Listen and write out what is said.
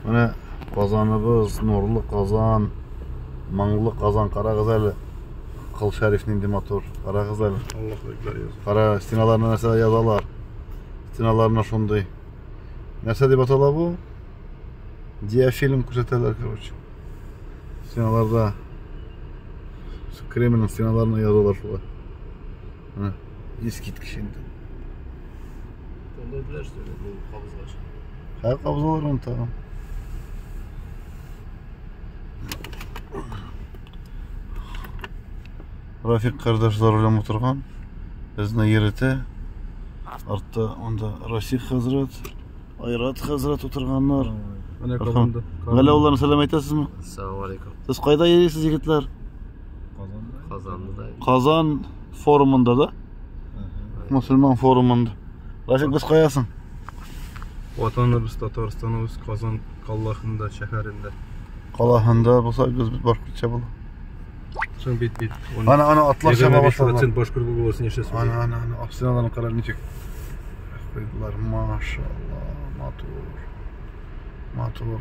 Менә Казаныбыз, нурлы Казан, моңлы Казан, карагыз әле. Кол Шәриф нинди матур. Карагыз әле. Аллаһу әкбәр яза. Кара, стеналарына нәрсә язалар. Стеналарына шундый. Нәрсә дип атала бу? Диафильм күрсәтәләр, короче. Стеналарда Кремльнең стеналарына язалар шулай. Менә искиткеч инде. Тондырдылар что ли, бу кабызгач. Хәй кабызалар аны тагын. Рафик кардәш за рулем утырган. Безне йөртә. Артта анда Расих хәзрәт, Айрат хәзрәт утырганнар. Менә кабынды. Галә улларына сәлам әйтәсезме? Ассаламу алейкум. Сез кайда йөрисез, егетләр? Казанда. Казанда да. Казан форумында да? Мусульман форумында. Рафик, без каясың? Ватаныбыз Татарстаныбыз Казан каллахында, шәһәрендә. Калаһында булса без башкортча була. Соң бит бит. Ана, ана атлар чаба башладылар. 25% башкорт булсын яшәсен. Ана, ана, ана, стеналарын кара ничек куйдылар. Машалла, матур. Матур.